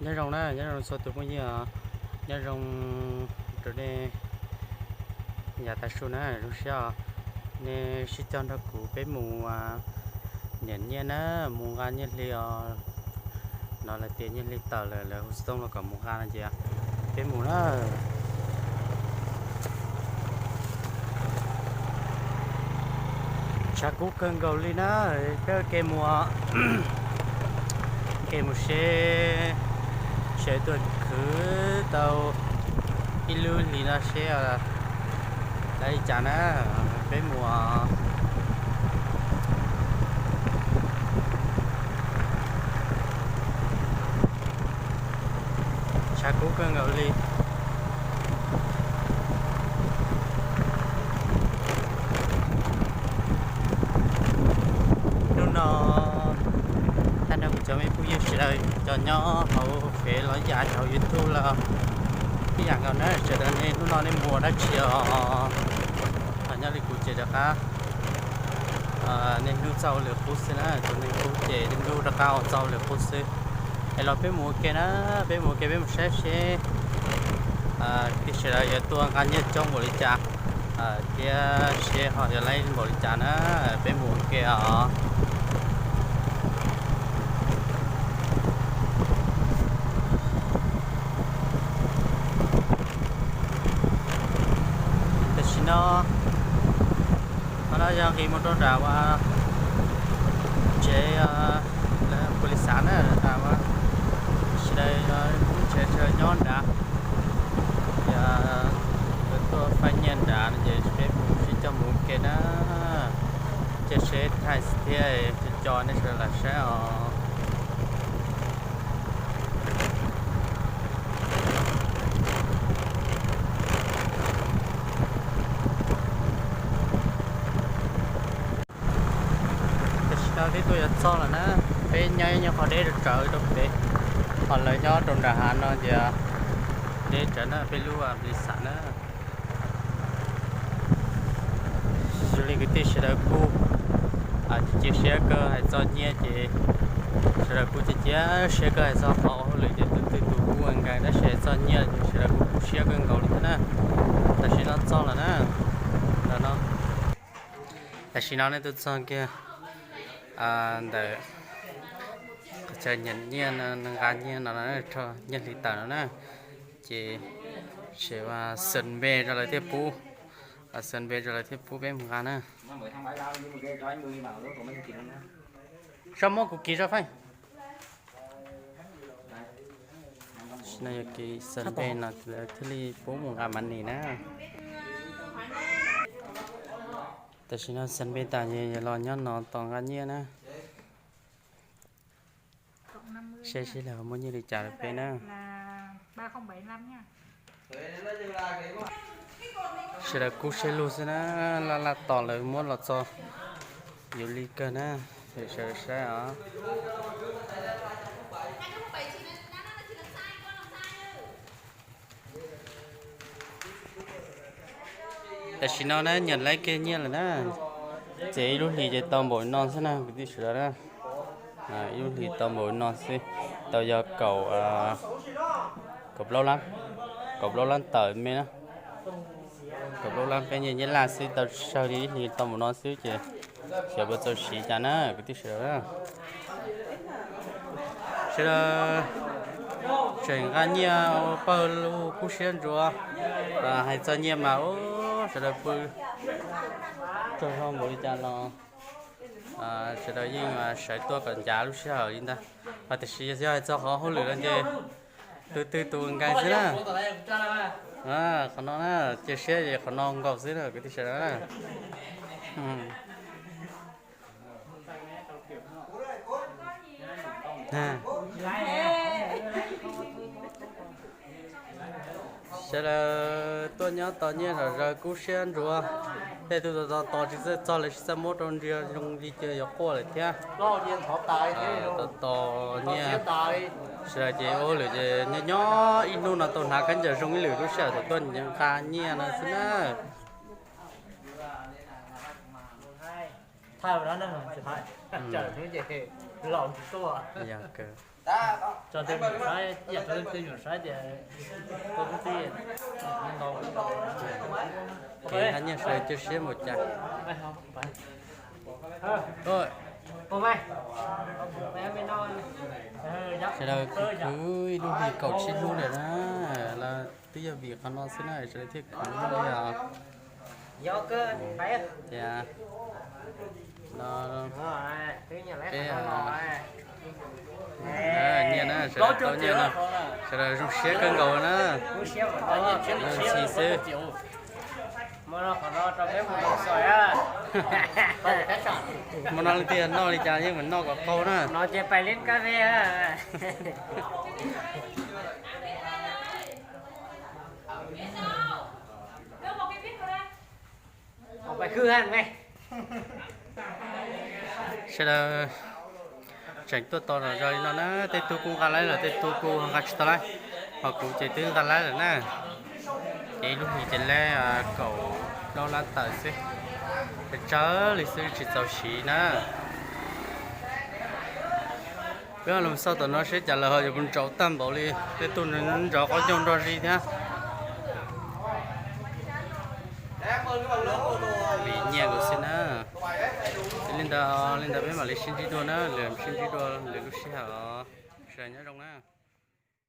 Nyob zoo na, nyob zoo txhua tus phooj ywg os, nyob zoo rau nej yav tav su na, zoo siab os. Nej sib cog nrog kuv peb mus nyiam nyiaj na, mus nqa nyiaj hli os. No lawv tias nyiaj hli tawm lawm, lawv hu xov tooj los kom mus nqa no ces peb mus na. Tshav kub kawg nkaus li na, peb ua ke mus, ke mus seb sawv tuaj khwv tau ib lub hlis no seb lawv li cas na, peb mus. Tshav kub kawg nkaus li. Hnub no tag nrho kuv cov me phooj ywg sawv daws cov nyob hauv fev los yam hauv YouTube los ib yam nkaus na, sawv daws nej hnub no nej mus dab tsi os? Nyob li kuv ces rov qab niaj hnub txoj hauj lwm qub xwb na, tus neeg qub ces niaj hnub rov qab ua txoj hauj lwm qub xwb. Es los peb mus ua ke na, peb mus ua ke peb mus saib seb kwv tij sawv daws yuav tuaj nqa nyiaj coob npaum li cas thiab seb ho yuav laib npaum li cas na, peb mus ua ke os. Tam sim no, qhov no yog nqis mus rau nram tsev pus lis xav na, sawv daws lub tsev sawv daws nyob nrad, yog tuaj faib nyiaj nrad no ces peb mus sib coj mus ua ke na, cia seb thaij thiab co nej sawv daws lam saib os. Tam sim no twb tuaj yuav txog lawm na, peb nyob nyob qhov deb rau tsawv rau pem, ho lawv nyob rau nram hav no ces deb tsawv na peb lub pus lis xav na. Zoo li kwv tij sawv daws kuj cia siab kawg hais txog nyiaj ces sawv daws kuj cia cia siab kawg hais txog qhov hauj lwm ces tus twg tus kuj ua nkees, tab sis hais txog nyiaj ces sawv daws kuj kub siab kawg nkaus li thiab na. Tam sim no txog lawm na, ntawm no. Tam sim no nej tuaj txog kiag ntawm qhov chaw nyiam nyiaj no, nqa nyiaj no, nyiaj hli tawm no na, ces xeem npe rau lawv thiaj pub, xeem npe rau lawv thiaj pub peb mus nqa na. Sab muab kuv kis zoj feej. Tam sim no yog kis xeem npe no lawv thiaj li pub mus nqa mas nis na. Tam sim no xeem npe tas ces los nyob no tos nqa nyiaj na. Saib seb lawv muab nyiaj li cas rau peb na. Sawv daws kub siab lug xwb na, laj laj tos lawv muab los txog yus li kawg na, sawv daws saib os. Tam sim no na nyiam laib kiag nyiaj lawm na, ces ib lub hlis ces tau npaum no xwb na kwv tij sawv daws na. Ib lub hlis tau npaum no xwb, tau yog kaum, kaum plaub lab, kaum plaub lab tawm me na. Kaum plaub lab peb nyiaj nyab laj xwb, tau sawg li ib hlis tau npaum no xwb ces xyov puas txaus siv cas na kwv tij sawv daws na. Sawv daws tseem nqa nyiaj ua pawg lug kub siab ntsuav, hais txog nyiaj mas ua sawv daws pw tsaug zog npaum li cas los sawv daws yeej sawv tuaj kom ncav lub sij hawm li ntag. Ho tiam sis yog hais txog qhov hauj lwm no ces tus twg tus nkees xwb na. Qhov no na, cia siab ces qhov no nkaus xwb na kwv tij sawv daws na. Sawv daws tuaj nyob tos nyiaj zom zaws kub siab ntsuav. Tej tug tos tos tos tsis txawj txog lawv tsis txawj muab rau nrhiav zoo li ces yuav quaj lawm thiab. Tos tos nyiaj, sawv daws ces ua hauj lwm ces nyob nyob ib hnub no tau hnav khaub ncaws zoo ib lwm lub sij hawm thaum tuaj nqa nyiaj no xwb na. Yog kawg. Tso tej me nyuam saib, ib yam rau tej me nyuam saib tias tua kub txib ntau. Ces hab nyiaj sawv daws cia siab npaum cas. Sawv daws khwv khwv ib lub hlis kaum tsib hnub lawm na, los twb yog vim qhov no xwb na sawv daws thiaj khwv li os. Ces no peb nyiaj na, sawv daws tau nyiaj na, sawv daws zoo siab kawg nkaus na. Ntxhi xwb. Hmo no leej twg noj li cas yeej mus noj kom qaug na. Sawv daws tseem tuaj tos zog li no na, tej tug kuj nqa laib lawm, tej tug kuj nqa tsis tau laib, ho kuv ces twb nqa laib lawm na. Ces ib lub hlis ces laib kaum plaub lab tawm xwb, tsawg li xwb tsis txaus siv na. Peb los xauj tom no seb cas lawv ho yuav mus ntsaum tag npaum li, tej tug nrov qab ncaug nrog zis thiab. Vim nyiaj nkaus xwb na. Li ntawd, li ntawd peb mam li sib ntsib dua na, lwm sib ntsib dua lwm lub sij hawm os. Sawv daws nyob zoo na.